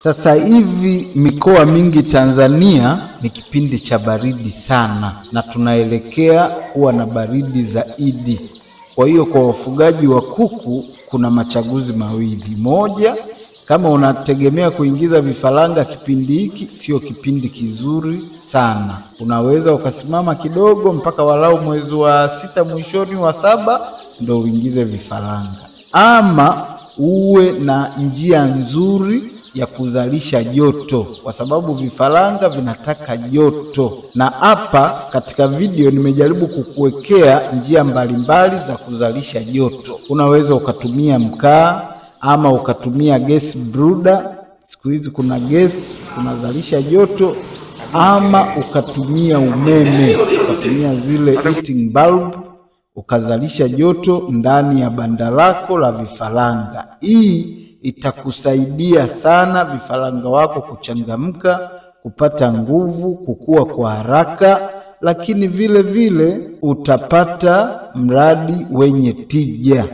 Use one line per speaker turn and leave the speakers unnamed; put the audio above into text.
Sasa hivi mikoa mingi Tanzania ni kipindi cha baridi sana, na tunaelekea kuwa na baridi zaidi. Kwa hiyo kwa wafugaji wa kuku kuna machaguzi mawili. Moja, kama unategemea kuingiza vifaranga kipindi hiki, sio kipindi kizuri sana. Unaweza ukasimama kidogo mpaka walau mwezi wa 6 mwishoni wa 7 ndo uingize vifaranga, ama uwe na njia nzuri ya kuzalisha joto, kwa sababu vifaranga vinataka joto. Na hapa katika video nimejaribu kukuwekea njia mbalimbali za kuzalisha joto. Unaweza ukatumia mkaa ama ukatumia gas brooder. Siku hizi kuna gas unazalisha joto, ama ukatumia umeme, ukatumia zile heating bulb ukazalisha joto ndani ya banda lako la vifaranga. Hii itakusaidia sana vifaranga wako kuchangamka, kupata nguvu, kukua kwa haraka, lakini vile vile utapata mradi wenye tija.